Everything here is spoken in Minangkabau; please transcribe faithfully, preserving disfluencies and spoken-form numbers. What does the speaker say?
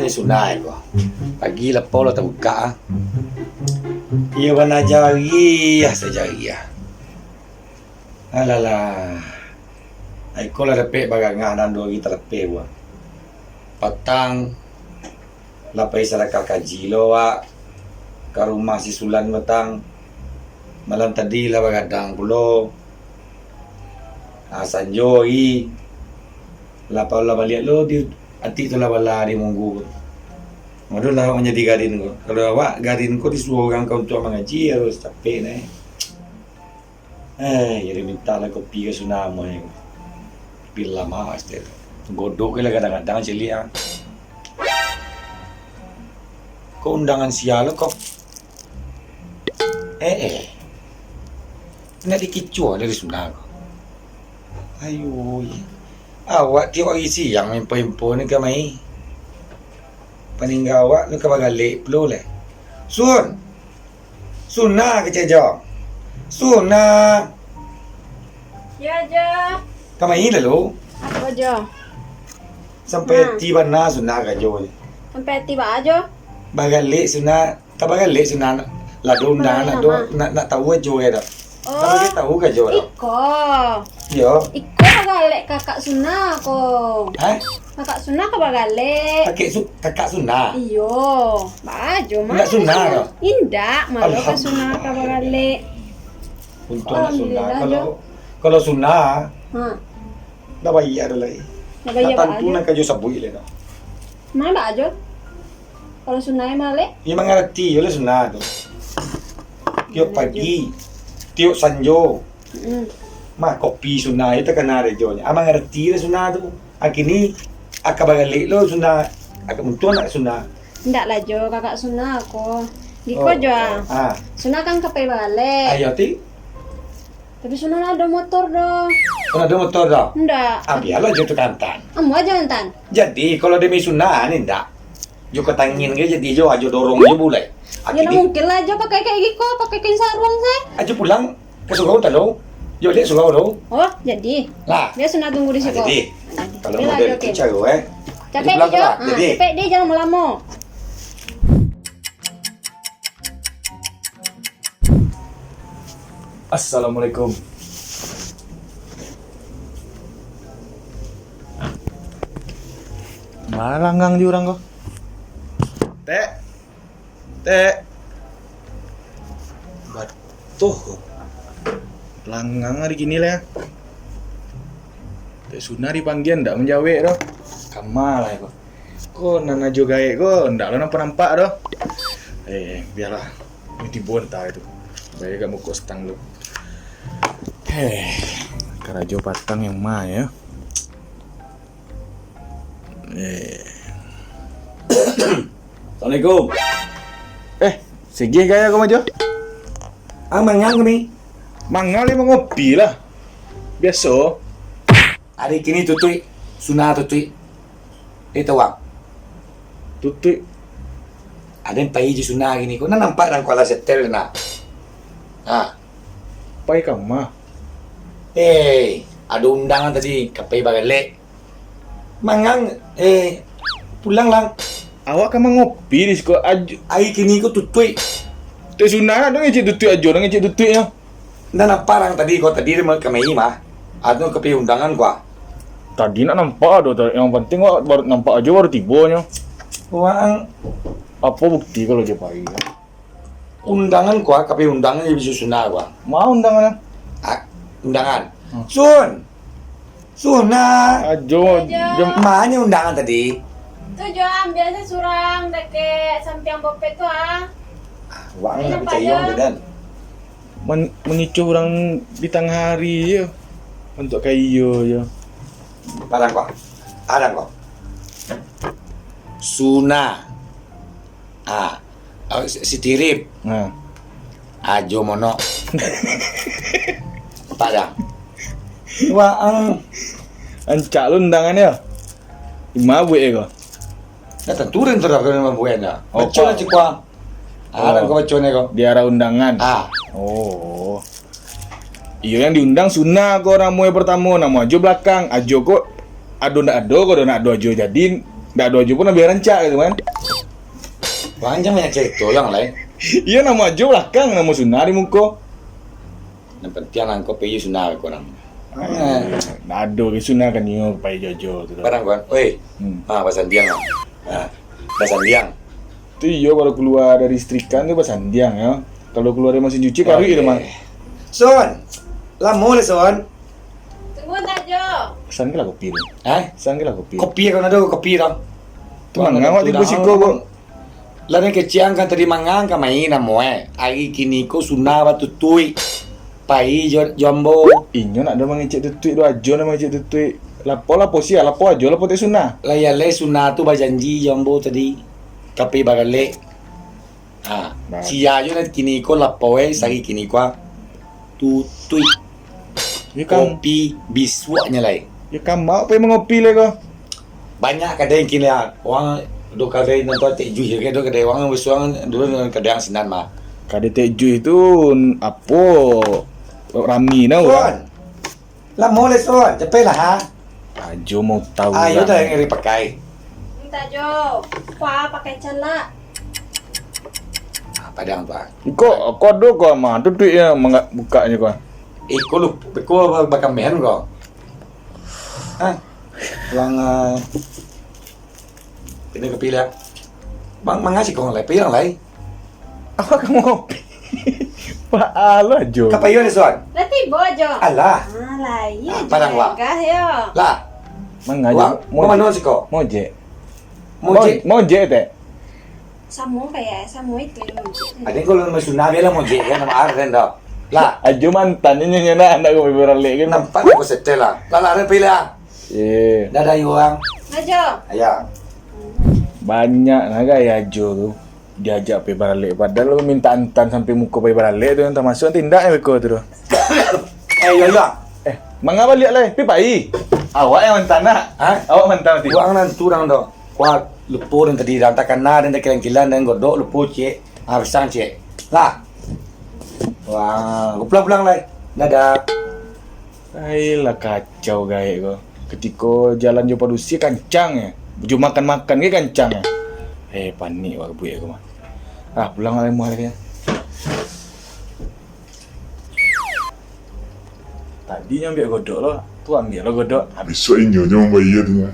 Sunai ko. Pagi lapau lah tabukak, ah. Iyo bana jariah sajariah. Alalah. Iko lah dapek barangah nan duo ari talapeh buah. Patang lah pai sadakah kaji lo awak ka rumah si Sulan patang. Malam tadi lah bagadang pulo. Ah, sanjo ari. Lah, lah baliak lo di atik tu lah bala di munggu. Mado lah awak manjadi gadin ko. Kalau awak gadin ko disuruah urang ka untuak mangaji, harus capek nai. Eh, jadi minta lah kopi ka Suna amuah ko. Bila mah pasti tu. Godok ke lah kadang-kadang ciliak ah. Ko undangan sia lo ko. Eh, eh. Nak dikicuah dari Suna ko. Ayo, awak tiok ari siang maimpo-impo ni kamari. Paningga awak ni ka bagalek pulo lai. Sun! Suna kecek jo. Suna! Yo, Jo. Kamari lalu. Apo, Jo? Sampai ati bana Suna karajo ni. Sampai ati baa, Jo? Bagalek Suna. Ka bagalek Suna, lah ado undangan, nak, nak tahu ajo yo dah. Oh. Ka bagi tahu ka jo dah. Iko. Yo. Iko bagalek kakak Suna ko. Hah? Kakak Suna ka bagalek. Kakek Su-, kakak Suna? Iyo. Baa jo mah. Indak Suna ka? Indak, malah ka Suna ka bagalek. Untuang nak Suna. Kalau, kalau Suna, ha. Dah bayia dah lai. Dah bayia baa jo. Nak tantu nan ka jo sabuik lai dah. Mano baa jo? Kalau Suna nan malek? Iyo mangarati jo lah Suna tu. Tiok pagi, tiok sanjo. Mm. Mah kopi Suna itu takana rejonyo. Ah, mangarati lah Suna tu. Ah, kini aka bagalek lo Suna. Aka untuang nak Suna. Indak lah jo, kakak Suna ko. Giko jo ah. Ah. Suna kan ka pai bagalek. Ayo ti. Tapi Suna ndak ado motor doh. Oh, ndak ado motor doh? Ndak. Ah, bialah jo tu kantan. Amuah jo kantan. Jadi, kalau demi Suna ni ndak. Jo ka tangin ka jadi jo, ajo dorong jo bulai. Ah, yo, ndak mungkin lah jo pakai kayak giko, pakai kain saruang se. Ajo pulang ka surau talo. Jo dek surau tu. Oh, jadi. Lah. Bia Suna tunggu di siko. Ah, jadi. Jadi. Kalau model itu caro, eh. Capek jo. Ah, jadi. Capek deh, jangan lamo-lamo. Assalamualaikum. Malangang di urang ko. Tek. Tek. Batuh ko. Langang hari kini lah. Tek Suna dipanggia ndak manjawek doh. Kama lah ko. Ko nan ajo gaek ko, ndak lo nampak-nampak doh. Eh, bialah. Ni tibo antah itu. Baya agak mukok stang tu. Heh, karajo patang yang ma yo. Eh. Assalamualaikum. Eh, sige gaya ko majo. Ah, mangang ko ni. Mangang ni mangopi lah. Biaso. Ari kini tutuik, Suna tutuik. Eh, tawang. Tutuik. Ado nan pai jo Suna kini ko. Nah, nampak nang kuala setel nah. Ha. Pai kama? Eh, ado undangan tadi, ka pai bagalek. Mangang, eh, pulang lah. Awak ka mangopi di siko ajo. Ari kini ko tutuik. Tek Suna ado ngecek tutuik ajo, ado ngecek tutuiknyo. Ndak nampak urang tadi, ko tadi dek kamari mah. Ado ka pai undangan ko ah. Tadi ndak nampak ado, yang penting wak baru nampak ajo baru tibonyo. Wang. Apo bukti kalau ajo pai? Undangan ko ah, ka pai undangan jo Suna ko ah. Ma undangan? Ah, undangan. Hmm. Sun. Suna. Ajo, ajo. Jam- Ma nyo undangan tadi? Tu jo, ambiak se surang dakek sampiang bopet tu ah. Wang ndak picaya jo dan. Man-, mangicuah urang di tangah hari je. Untuak ka iyo je. Padang ko. Padang ko. Suna. Ah, ah, si, si Tirip. Nah. Ajo monok. Padang. Waang. Ancak lo undangan yo. Ima buek ko? Nah, tantu den tu dah kena buek dah. Oh, baco lah cikuang. Ah, oh. Dah ko baco ni ko. Di arah undangan. Ah. Oh. Iyo, yang diundang Suna ko namo yang pertamo, namo ajo belakang. Ajo ko ado ndak ado, ko ado ndak ado ajo jadi. Ndak ado ajo pun labiah rancak gitu kan. Wang jan banyak carito yang lain. Iyo, namo ajo balakang, namo sunah di muko. Nan pantiang lah angko payi sunah ka urang. Ah, ndak ado ge sunah kan nio payi jo ajo tu. Barang kuan. Oi. Hmm. Ah, basandiang lah. Ah, basandiang. Tu iyo, baru kalua dari istrikan tu basandiang yo. Kalau kalua dari masin cuci, paruik tu mah. Son, lamo lah, Son. Tunggu, Tajo. Pesan ke lah kopi tu? Hah? Pesan ke lah kopi? Kopi, kau nak ada kopi tau. Tu mangang awak tibo siko, Bo? Lah, nan kecek ang kan tadi mangang ka main namo, eh. Ari kini ko sunah batutuik. Pai jo, jo ambo. Inyo nak ado mangecek tutuik, duo ajo nak mangecek tutuik. Lapo, lapo sia, lapo ajo, lapo tak sunah. Lah, iyo lai sunah tu bajanji jo ambo tadi. Ka pai baralek. Ha, sia jo nan kini ko lapo, eh, sari kini ko, ah. Tutuik. Yo kan. Kopi bisuaknyo lai. Yo kan, mau pai mangopi lai ko. Banyak kadai kini, ah. Wang do kadai nan tu tek juih, kadai wang bisuak dulu kadai sinan mah. Kadai tek juih tu apo rami nah urang. Lamo lai, Son. Capeklah, ha. Ajo mau tahu. Ayo lah. Dah yang ngeri pakai. Minta jo. Kuah pakai cana. Ah, padang tu, ah. Iko, kau do kau mah, tutuiknyo mangga-, bukaknyo kau. Iko lu, iko ba-, bakamehan kau. Hah? Pulang, ah. Kena kopi lah. Bang, manga siko lai, pai urang lai. Awak ka ngopi. Pak, alah jo. Ka payo ni, Son. Lah tibo jo. Alah. Ah, lah, iyo. Ah, padang, Wak. Gah yo. Lah. Manga jo. Wak, mo-, mano siko? Mojek. Mojek. Mo-, mojek, teh. Samo kayak, samo itu yang mojek. Ado kalau nama sunah, biarlah mojek, ya, nama Arden dah. Lah. Ajo mantan ni nyanyi nak, nak kau beralek kan. Nampak kau setel lah. Lah, lah, Arden pilih lah. Eh. Dadah, Iwang. Ajo. Ayang. Banyak nah gaya Ajo tu. Diajak pai baralek. Padahal minta antan sampai muko pai baralek tu, nan tamasuak tindak beko tu doh. Eh, yo, yo. Eh, manga baliak lai. Pai, pai. Awak yang mantan nak? Ha? Awak mantan ti. Wang nan tu urang doh. Wah, lupo dan tadi dan takana dan takilan-kilan dan godok lupo, cek. Ah, pisang, cek. Lah. Wah, pulang-pulang lai. Dadah. Ai lah kacau gaek ko. Ketiko jalan jo padusi kancang e. Jo makan-makan ge kancang e. Eh, panik wak buek ko mah. Ah, pulang lah muah lagi. Tadi nyo ambiak godok lo, tu ambiak lo godok. Bisuak inyo nyo mambayia tu nyo.